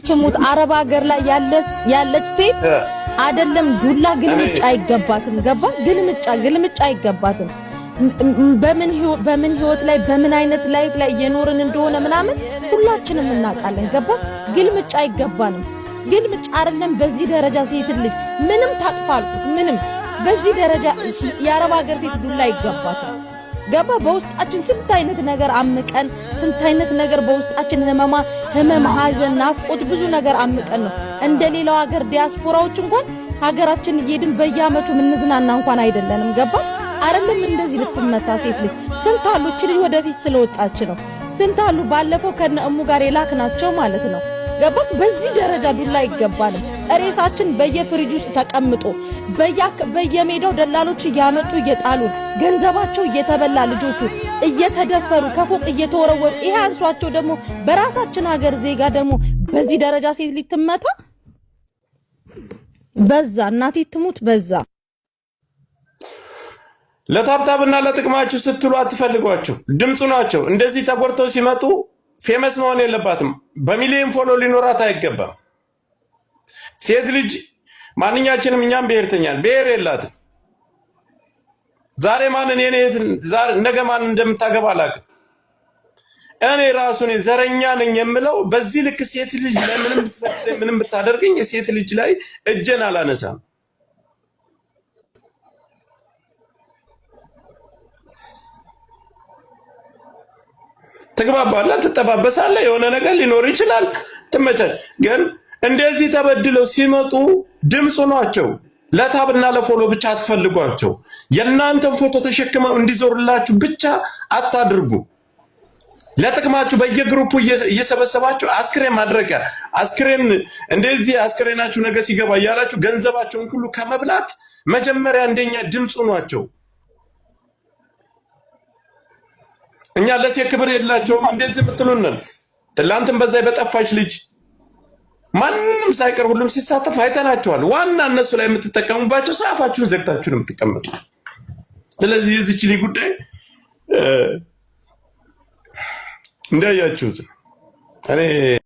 ትሙት አረብ ሀገር ላይ ያለች ሴት አይደለም ዱላ ግልምጫ አይገባትም። ገባ? ግልምጫ ግልምጫ አይገባትም። በምን ህይወት ላይ በምን አይነት life ላይ እየኖርን እንደሆነ ምናምን ሁላችንም እናውቃለን። ገባ? ግልምጫ አይገባንም። ግልምጫ አይደለም በዚህ ደረጃ ሴት ልጅ ምንም ታጥፋ አልኩት፣ ምንም በዚህ ደረጃ የአረብ ሀገር ሴት ዱላ አይገባትም። ገባ? በውስጣችን ስንት አይነት ነገር አምቀን፣ ስንት አይነት ነገር በውስጣችን ህመማ ህመም፣ ሀዘን፣ ናፍቆት ብዙ ነገር አምቀን ነው። እንደ ሌላው ሀገር ዲያስፖራዎች እንኳን ሀገራችን እየሄድን በየአመቱ ምንዝናና እንኳን አይደለንም። ገባ? አይደለም እንደዚህ ልትመታ ሴት ልጅ ስንት አሉ። እች ልጅ ወደፊት ስለወጣች ነው። ስንት አሉ። ባለፈው ከነ እሙ ጋር የላክናቸው ማለት ነው። ገባክ? በዚህ ደረጃ ዱላ አይገባንም። ሬሳችን በየፍሪጅ ውስጥ ተቀምጦ በየሜዳው ደላሎች እያመጡ እየጣሉን፣ ገንዘባቸው እየተበላ፣ ልጆቹ እየተደፈሩ፣ ከፎቅ እየተወረወሩ፣ ይሄ አንሷቸው ደግሞ በራሳችን ሀገር ዜጋ ደግሞ በዚህ ደረጃ ሴት ልትመታ በዛ። እናቴ ትሙት በዛ። ለ tap tap ና ለጥቅማችሁ ስትሉ አትፈልጓቸው፣ ድምፁ ናቸው። እንደዚህ ተጎድተው ሲመጡ famous መሆን የለባትም። በሚሊዮን follow ሊኖራት አይገባም። ሴት ልጅ ማንኛችንም እኛም ብሔርተኛል ብሔር የላትም። ዛሬ ማንን የኔ ዛሬ ነገ ማንን እንደምታገባ አላውቅም። እኔ ራሱ እኔ ዘረኛ ነኝ የምለው በዚህ ልክ ሴት ልጅ ለምንም ምንም ብታደርገኝ የሴት ልጅ ላይ እጄን አላነሳም። ትግባባለህ፣ ትጠባበሳለህ፣ የሆነ ነገር ሊኖር ይችላል። ትመቻል። ግን እንደዚህ ተበድለው ሲመጡ ድምፁ ናቸው። ለ tap ና ለ follow ብቻ አትፈልጓቸው። የእናንተን ፎቶ ተሸክመው እንዲዞሩላችሁ ብቻ አታድርጉ። ለጥቅማችሁ በየ group ኡ እየሰበሰባችሁ አስክሬን ማድረቂያ አስክሬን እንደዚህ አስክሬናችሁ ነገ ሲገባ እያላችሁ ገንዘባቸውን ሁሉ ከመብላት መጀመሪያ እንደኛ ድምፁ ናቸው። እኛ ለሴት ክብር የላቸውም እንደዚህ የምትሉንን ትላንትም በዛ በጠፋች ልጅ ማንም ሳይቀር ሁሉም ሲሳተፍ አይተናቸዋል። ዋና እነሱ ላይ የምትጠቀሙባቸው ሰዓፋችሁን ዘግታችሁ ነው የምትቀመጡ። ስለዚህ የዚች ልጅ ጉዳይ እንዳያችሁት እኔ